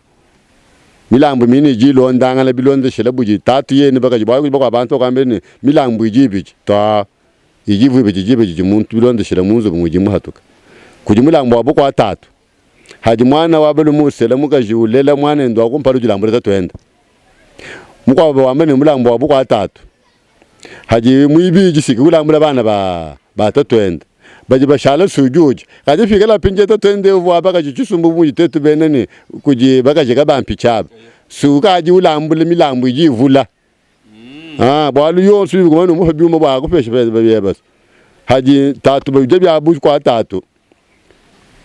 Milambu mine idi ilondangana bilondeshile budi tatu yenu bakaji, bualu kudi bakuabu bantu bakuambila ne, milambu idi ibidi. Too, idi ivua ibidi diba didi muntu bilondeshile mu nzubu mudi muhatuka. Kudi mulambu wa bukua tatu, hadi muana wa balume usela mukaji ulela muanende wa kumpala udi ulambula tatuende. Mukuabu bawamba ne, mulambu wa bukua tatu, hadi muibidi siki ulambula bana ba ba tatuende badi bashala sudi udi. Kadi pikala mpindieu tatuende uvua bakaji tshisumbu bu mudi tuetu bena ne kudi bakaji kabampitshi aba, si ukadi ulambula milambu idi ivula. Ah, bualu yonso udi kumana umupa biuma bua akupesha bieba. Hadi tatu bidia bia bu kua tatu,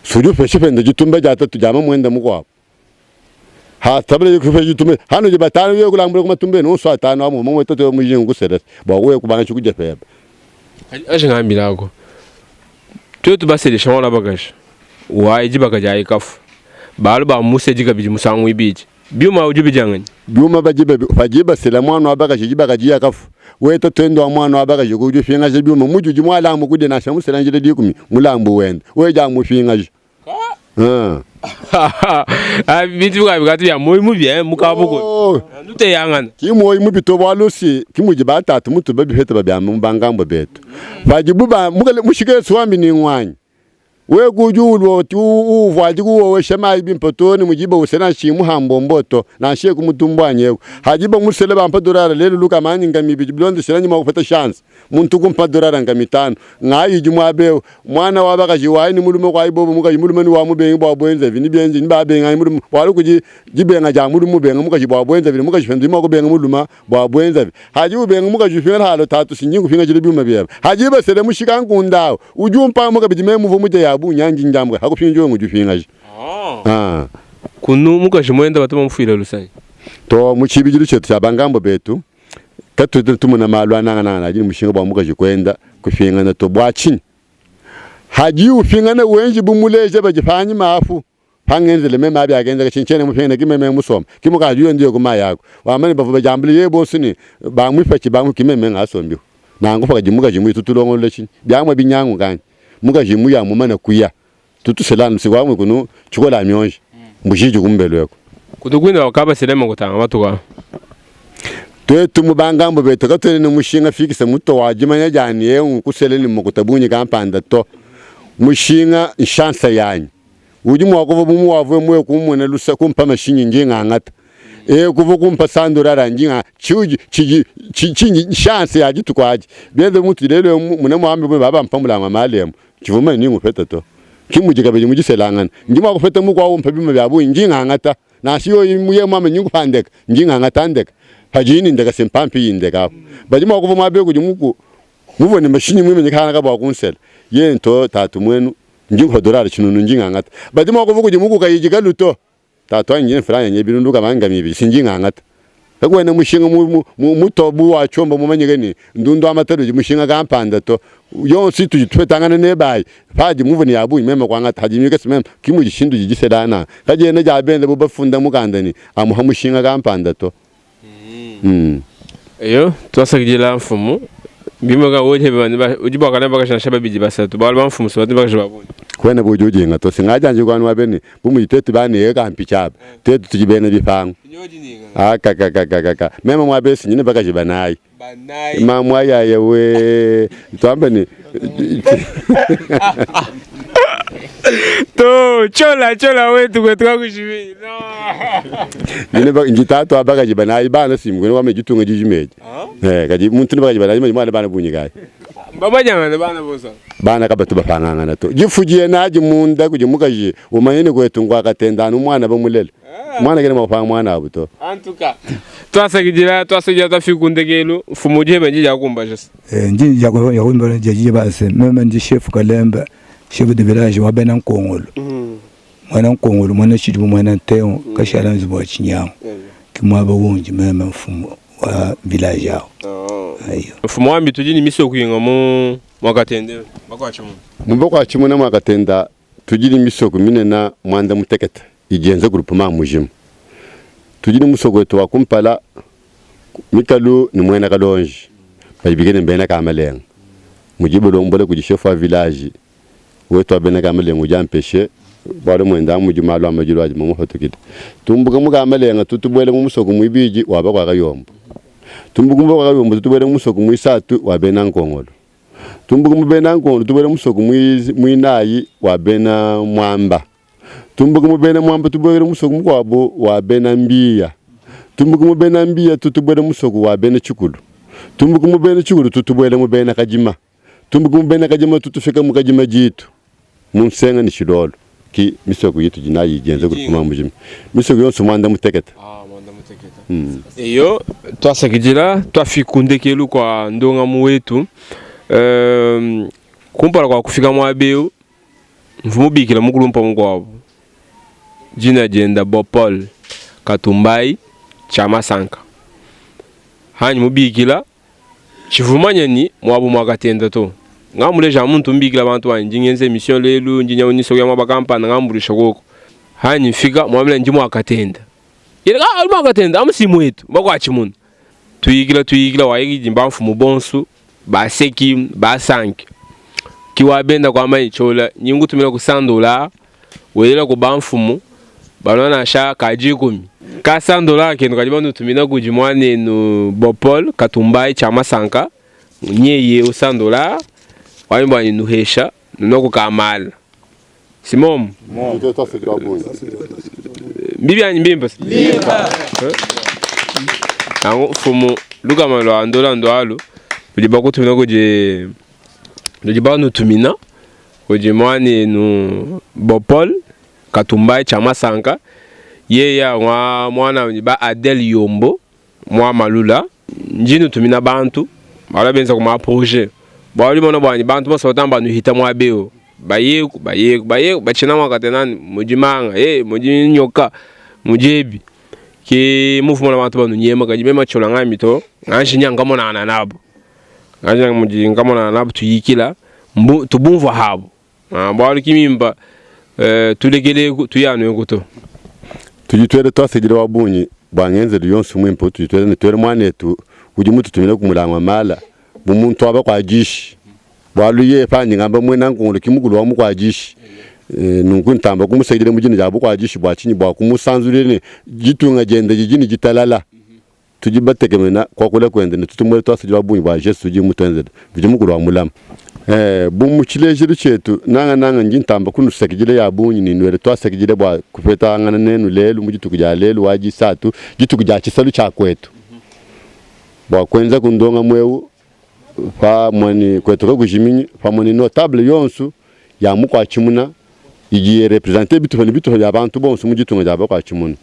si udi upesha pende ditumba dia tatu dia mamuende mukuabu. Hatabale kupesha ditumba hanudi batanu wewe kulambula ku matumba enu onso atanu amu mamue tatu wewe mujinga kusela bua wewe kubanga tshikudia pebe.
Aji ngambilaku tuetu baselesha mwana bakaji wayi dibaka dia ikafu balu ba musedi kabidi musangu ibidi Biuma udi ubidia nganyi?
Biuma badi padi basela muana wa bakaji dibaka diya kafu we tatuende wa muana wa bakaji udi upingaja biuma mudi udi mualambu kudia nansha musela njila dikumi mulambu wende we dia mupingaja.
Bintu bikabi katu bia muoyo mubi eh mukabu ko. Nuteyangana.
Ki muoyo mubi to bualu si ki mudi ba tatu mutu babipeta babiamba mu bangambua betu. Padibu ba mushika wambi ni ngwanyi. Wewe udi ulua uvuadika uwowesha mayi bimpe too ne mudiba usela nansha imuhambombo to, nansha eku mutumbu wanyi eku. Hadiba musele bampa dolare lelu lukama anyi nkama ibidi bilondeshile anyi mua kupeta chance. Muntu kumpa dolare nkama itanu. Ngayi idi muaba eu. Muana wa bakaji wayi ne mulume kuayi bobo mukaji mulume ni wa mubengi bua buenzavi ni bienze ni babenga anyi mulume bualu kudi dibenga dia mulume ubenga mukaji bua buenzavi ne mukaji pende udi mua kubenga mulume bua buenzavi. Hadi ubenga mukaji upingana halo tatu si ndi nkupingajila biuma biebe. Hadi basele mushika nkunda au Udi umpanga kabidi meme muvua mudia ya bungi anji njambuka hakupingaji wewe ngudi upingaja.
Ah. Kunu mukaji muenda batu bamufuila luse anyi?
To mu tshibidilu tshietu tshia bangambo betu katutu tumona malu a nangananga adi ne mushinga bua mukaji kuenda kupingana to. Bua tshinyi? Hadiye upingana wenji bu muleja badi panyima apu Pangenzele meme abi akenzeka tshinyi tshiena mupingane ki meme musomba ki mukaji uyo ndiye ku mayi aku wamba ne bavua badiambile yeye bonso ne bamuipatshi bamu ki meme ngasombiku nanku pakadi mukaji muyi tutulongolola tshinyi biamua binyanguka anyi mukaji muya mumane kuya tutusela anu siku amue kunu tshikola mionji mbujiji kumbelu eku.
Kutu kuine wakabasele kutanga matuku a.
Tuetu mu bangambo betu katuena ne mushinga fikisa muto wa dimanya dia ne eu nkusele ne makuta bungi kampanda to. Mushinga nshansa yanyi. Udi mua kuvua bu muwavue muye kummona lusa kumpa mashinyi ndi ngangata e kuvua kumpa sandorara ndi nga tshiudi tshidi tshindi chance ya dituku adi bienze mutu lelu eu muna muambe bue baba mpa mulanga malemu tshivua mumanye ni ngupeta to ki mudi kabidi mu diselangana ndi mua kupeta mukuawu umpa bima bia bungi ndi ngangata nansha yoyi muye muambe ndi nkupa ndeka ndi ngangata ndeka padiyi ne ndeka simpampi iyi ndeka apu badi mua kuvua muaba eu kudi muku muvua ne mashinyi muimanyike kana ka bua kunsela ye nto tatu muenu Ndi nkupa dolare tshinunu, ndi ngangata. Badi mua kuvua kudi muku kayi dikalu to. Tatu wanyi ndi ne mfranga yanyi binunu lukama nkama ibidi, si ndi ngangata. Kakuena mushinga mutue bu wa tshiomba mumanyike ne, ndundu wa matala udi mushinga kampanda to. Yonso itudi tupetangana nebe ayi, padi muvua ne ya bungi meme kuangata, hadi mikese meme, ki mudi tshintu tshidi tshisela nanku. Kadiena dia benza bu bafunda mukanda ne, amuha mushinga kampanda to.
Eyo, tuasakidila mfumu. Bimue udi bua kana bakaji nansha babidi basatu, bualu bamfumu si batu bakaji ba bungi.
Kuena budi ujinga to, singajanja kuanu wabe ne bu mudi tuetu bana eka mpitshi aba, tuetu tudi bena bipangu. Akakakakaka meme muaba esi ndi ne bakaji banayi. Mamu ayaya we tuambe ne
to chola chola wetu kwetu kakushimi
no ndi tatu wa bakaji banayi bana simu kwene ditunga dijimedi eh kadi muntu ne bakaji banayi mwana bana bunyi kai
babanyangana bana bosa
bana kabatu bapangangana to jifujiye naji munda kudi mukaji umanye ne kwetu ngwakatendana umwana bamulela Mwana kena mua kupanga muana abu to.
En tout cas, tuasakidila tuasakidila tuafiki ku ndekelu mfumu diebe ndi dia kukumbaja se.
Eh, ndi dia kukumbaja dia diba se meme ndi chef Kalemba chef de village wa bena Nkongolo muena Nkongolo muena Tshidibu muena Ntengu kashala nzubu wa tshinyangu ke muaba undi meme mfumu.
Wa village awu. Ayo.
Mfumu wambi tudi ne misoko inga mu Mwakatende bakuatshimuna.
Mu bakuatshimuna Mwakatenda tudi ne misoko minene muanda mutekete idi yenza groupement mujima. Tudi ne musoko wetu wa kumpala mikalu ne muena Kalonji badi bikale ne bena Kamalenga mudi balombola kudi chef wa village wetu wa bena Kamalenga udi ampeshe bualu muenda mudi malu a madilu adi mamupatukile. Tumbuka mu Kamalenga tutubuela mu musoko muibidi wa bakua Kayombo. Tumbuka mu bakua Kayombo tutubuela mu musoko muisatu wa bena Nkongolo. Tumbuka mu bena Nkongolo tubuela mu musoko muinayi wa bena Muamba. Tumbuka mu bena Muamba tubuela mu musoko mukuabu wa bena Mbiya. Tumbuka mu bena Mbiya tutubuela mu musoko wa bena Tshikulu. Tumbuka mu bena Tshikulu tutubuela mu bena Kadima. Tumbuka mu bena Kadima tutufika mu Kadima ditu mu Nsenga ne Tshilolo ki misoko itudi nayi idi yenza groupement mujima. Misoko yonso muanda mutekete.
Eyo, tuasakidila, tuafiki ku ndekelu kua ndongamu wetu. Euh, kumpala kua kufika muaba eu, mvua mubikila mukulumpa mukuabu dina dienda Bopol Katumbayi Tshiamasanka. Hanyi mubikila Tshivua mumanye ni muabu mua katenda to. Ngamuleja muntu mbikila bantu banyi ndi ngenza emission lelu ndi nya nisua kuya muaba kampanda ngambuluisha koko. Hanyi mfika muambila ndi mua katenda. Yeye ah udi mua katenda amu si muetu bakuatshi munu. Tuyikila tuyikila wayikidi ba mfumu bonsu baseki basanki. Ki wa benda kuamba ni tshiola nyi nkutumina ku 100 dollars welela ku ba mfumu balua nansha ka dikumi. Ka 100 dollars kenu kadi banutumina kudi muanenu Bopol Katumbayi tshia masanka nyeye eu 100 dollars wanyi bua nuhesha nunua ku kamala. Si momu? Mbibi anyi mbimpe? Nanku mfumu lukama lua ndola ndualu ludi bakutumina kudi ludi banutumina Kudi muanenu Bopol Katumbayi tshia masanka yeya ngua muana ba Adel Yombo mua Malula ndi nutumina bantu balua benza ku ma projet bualu dimona buanyi bantu bonso batamba banuhita muaba eu bayeku bayeku bayeku batshina mua katenani mudi manga eh mudi nyoka mudi ebi ke muvua bantu banunyema kadi mema tshiola ngambi to nganji nya ngamonangana nabu. Nansha mudi nkamonana nabu tuyikila mbu tubumvua habu ah, bualu ki mimpa eh, tulekele tuye anu eku to.
Tudi tuela tuasakidila wa bungi bua ngenzelu yonso muimpe utudi tuela ne tuela muanetu udi mututumine ku mulangu wa mala bu muntu wa bakuadishi bualu yeye pandi ngamba muena nkungulu ki mukulu wa mukuadishi e, nunku ntamba kumusakidila mu dina dia bukuadishi bua tshinyi bua kumusanzulila ne ditunga diende didi ne ditalala Tudi batekemena kuakula kuende ne tutumuela tuasakidila wa bungi bua Jesu udi mutuenzele. Mvidi Mukulu amulame. Ee, bu mu tshilejilu tshietu, nangananga ndi ntamba kunusakidila ya bungi ne nuele tuasakidila bua kupetangana nenu lelu mu dituku dia lelu wa Disatu, dituku dia tshisalu tshia kuetu, bua kuenzaku ndongamu eu pamue ne kuetu kakujiminyi, pamue ne notable yonsu ya mukuatshimuna idi irepresente bitupa ne bitupa bia bantu bonso mu ditunga dia bakuatshimuna.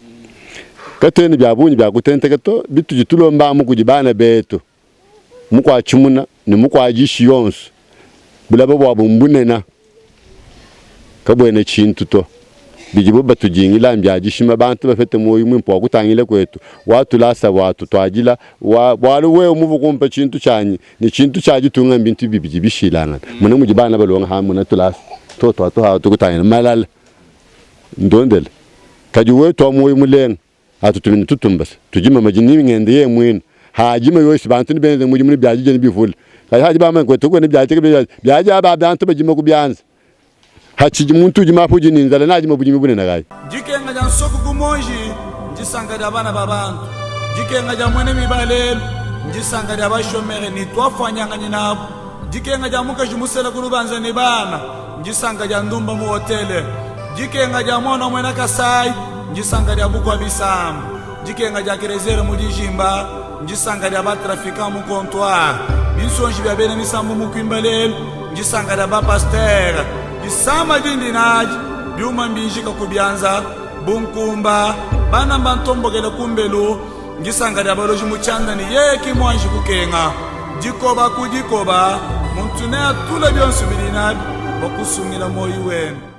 Katuena bia bungi bia kutenteka to, bitudi tulomba amu kudi bana betu mukuatshimuna ne mukuadishi yonso, bulaba buabu mbunena kabuena tshintu to. Bidibo batudingila mbia dishima, bantu bapete muoyo muimpe wa kutangila kuetu, wa tulasa watutuadila, wa bualu wewe muvua kumpa tshintu tshianyi ne tshintu tshia ditunga mbintu bibidi bishilangane. Mona mudi bana balonga ha mona tulasa tuotu atu ha tukutangila malala ndondele kadi wetu wa muoyo mulenga atutumina tutumbase tudima madimi ngende yeye muine hadima yosi bantu ni benze mudimu ne biadidia ne bivule kadi hadi bamanye kwetu kwene biadia biadia aba bantu badima ku bianza hatshidi muntu udi mapu udi ne nzala nadima budimi bunene kayi.
Dikenga dia nsoku ku monji ndisanka dia bana ba bantu. Dikenga dia muena miba lelu ndisanka dia bashomere ne tuafuanyanganyi nabu. Dikenga dia mukaji musela ku lubanza ne bana ndisanka dia ndumba mu hotele. Dikenga dia muana wa muena Kasai ndisanka dia bukua bisamba. Dikenga dia Kereziere mu dijimba ndisanka dia ba trafiquants mu comptoir. Binsonji bia bena misambu mu kuimba lelu ndisanka dia ba pasteur. Disama dindi nadi biuma mbinjika ku bianza bu nkumba bana mbantombokele kumbelu ndisanka dia baloji mu tshianda ne yeye ki muanji kukenga dikoba ku dikoba muntu neatule bionso bidi nabi bua kusungila muoyo wende.